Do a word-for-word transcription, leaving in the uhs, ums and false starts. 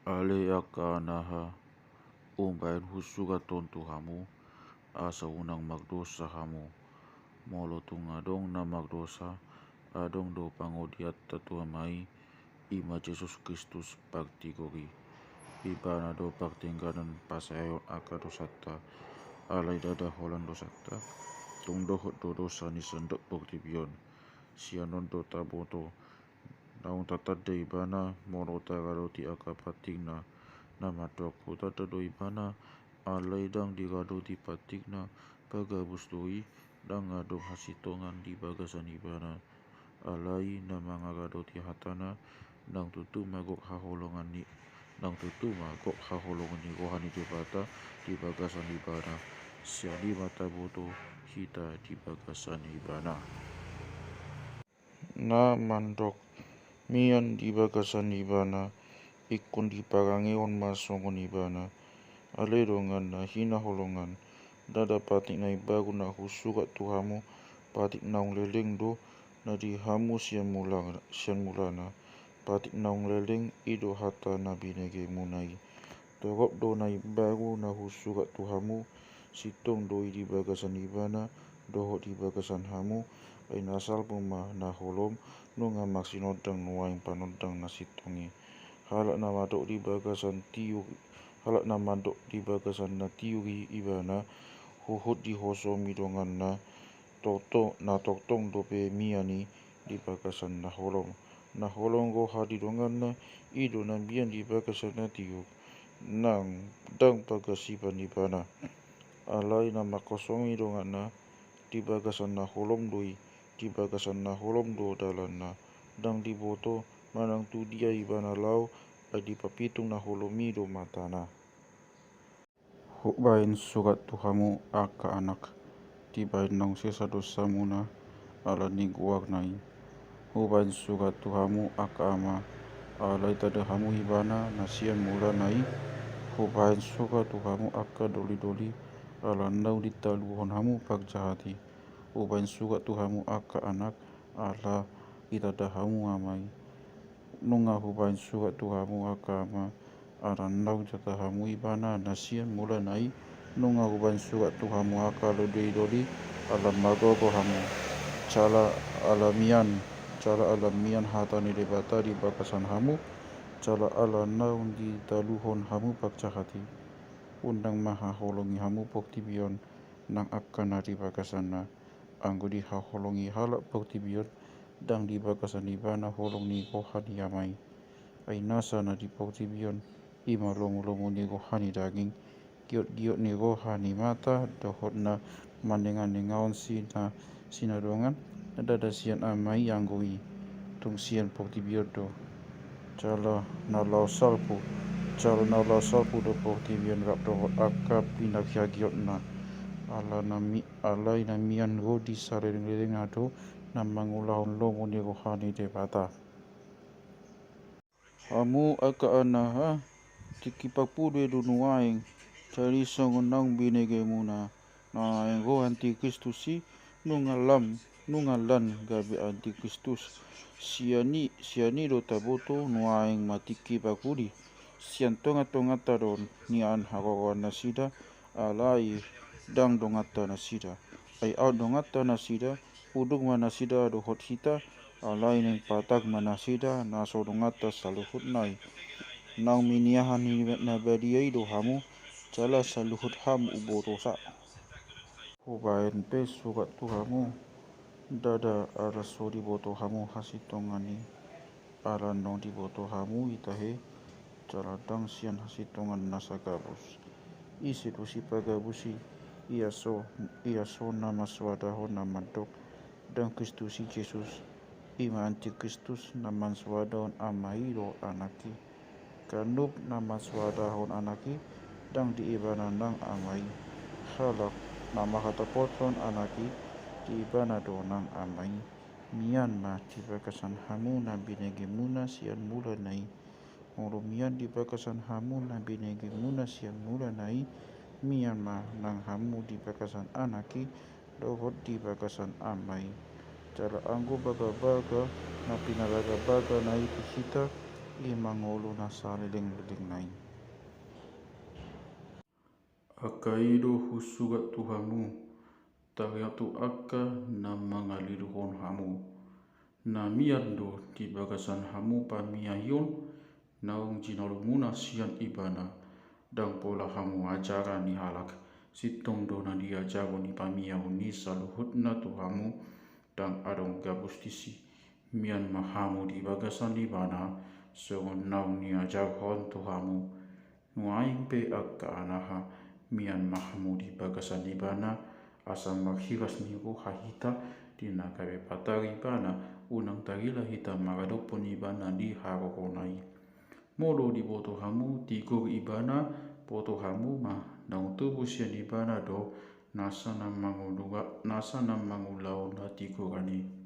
Ale angka anaha, umbahen husugathon tu hamu, asa unang mardosa hamu. Molo tung adong na mardosa, adong do pangodianta tu Ama i, i ma Jesus Kristus partigor i. Ibana do pardengganon pasaeon angka dosanta. Alai ndada holan dosanta, tung dohot do dosa ni sandok portibi on. Sian on do taboto naung tatanda Ibana molo taradoti angka pantikna. Na mandok, hutanda do Ibana, alai ndang diradoti pantikna. Pagabus do i, ndang adong hasintongan di bagasan Ibana. Alai na mangaradoti hatana, ndang tutu ma gok haholongan ni, ndang tutu ma gok haholongan ni roha ni Debata di bagasan Ibana. Sian i ma taboto hita di bagasan Ibana. Na mandok, mian di bagasan Ibana, ingkon diparangehon ma songon Ibana. Ale dongan na hinaholongan, ndada patik na imbaru na husugat tu hamu, patik naung leleng do, na di hamu sian mula, sian mulana. Patik naung leleng i do hata na binegemuna i. Torop do na imbaru na husugat tu hamu, sintong do i di bagasan Ibana dohot di bagasan hamu. Ai na salpu ma na holom, nunga marsinondang nuaeng panondang na sintong i. Halak na mandok di bagasan tiur, halak na mandok di bagasan na tiur i Ibana, huhut dihosomi donganna, tongtong, na tongtong dope mian i di bagasan na holom. Na holom roha ni donganna, i do na mian di bagasan na tiur, nang ndang pangasipan Ibana. Alai na mangkosongi donganna, di bagasan na holom do i, di bagasan na holom do dalanna. Ndang diboto manang tu dia ibana laho, ai dipapitung na holom i do matana. Hubahen surat tu hamu angka anak, dibahen naung sesa dosamuna ala ni goarna i. Hubahen surat tu hamu angka ama, ala itada hamu Ibana na sian mulana i. Hubahen surat tu hamu angka dolidoli, ala naung ditaluhon hamu parjahat i. Hubahen surat tu hamu angka anak, ala itada hamu Ama i. Nunga hubahen surat tu hamu angka ama, ala naung ditanda hamu Ibana na sian mulana i. Nunga hubahen surat tu hamu angka dolidoli, ala margogo hamu. Jala ala mian, jala ala mian hata ni Debata di bagasan hamu, jala ala naung ditaluhon hamu parjahat i. Unang ma haholongi hamu portibi on nang angka na di bagasanna. Anggo dihaholongi halak portibi on, ndang di bagasan Ibana holong ni roha ni Ama i. Ai nasa na di portibi on, i ma lomo-lomo ni roha ni daging, giot-giot ni roha ni mata, dohot na manenga-nengahon sina, sinadongan, ndada sian Ama i anggo i, tung sian portibi on do. Jala na laho salpu, jala na laho salpu do portibi on rap dohot angka pinagiotna. Ala na mi-, alai na mian ro di saleleng-lelengna do na mangulahon lomo ni roha ni Debata. Hamu angka anaha, tingki parpudi do nuaeng, jadi songon naung binegemuna. Nuaeng ro antikristus i, nunga lam, nunga lan gabe antikristus. Sian i, sian i do taboto nuaeng ma tingki parpudi. Sian tonga-tonganta do nian haroroan nasida, alai ndang donganta nasida. Ai aut donganta nasida, uduk ma nasida dohot hita, alai naeng patar ma nasida na so donganta saluhutna i. Naung miniahan ni na badia i do hamu, jala saluhut hamu umbotosa. Hubahen pe surat tu hamu, ndada ala so diboto hamu hasintongan i, ala naung diboto hamu i tahe, jala ndang sian hasintongan nasa gabus. Ise do sipagabus i, ia so, ia so na mansoadahon na mandok, ndang Kristus i Jesus, i ma antikristus na mansoadahon Ama i dohot Anak i. Ganup na mansoadahon Anak i, ndang di ibana nang Ama i. Halak na mangkatapothon Anak i, di ibana do nang Ama i. Mian ma di bagasan hamu na binegemuna sian mulana i. Molo mian di bagasan hamu na binegemuna sian mulana i, mian ma nang hamu di bagasan Anak i, dohot di bagasan Ama i. Jala anggo bagabaga na pinabagabagana i tu hita, Lima ngolu na saleleng-lelengna i. Angka i do husurat tu hamu, taringot tu angka na mangaliluhon hamu, na mian do di bagasan hamu pamiaion naung jinalumuna sian ibana, ndang pola hamu ajara ni halak, sintong do na diajarhon ni pamiaon i saluhutna tu hamu, ndang adong gabus disi. Mian ma hamu di bagasan ibana, songon naung niajarhon tu hamu. Nuaeng pe angka anaha, mian ma hamu di bagasan ibana, asa marhiras ni roha hita di na gabe patar ibana, unang tarila hita maradophon ibana di harorona i. Molo diboto hamu tigor ibana, boto hamu ma naung tubu sian ibana do nasa na mangula, nasa na mangulahon hatigoran i.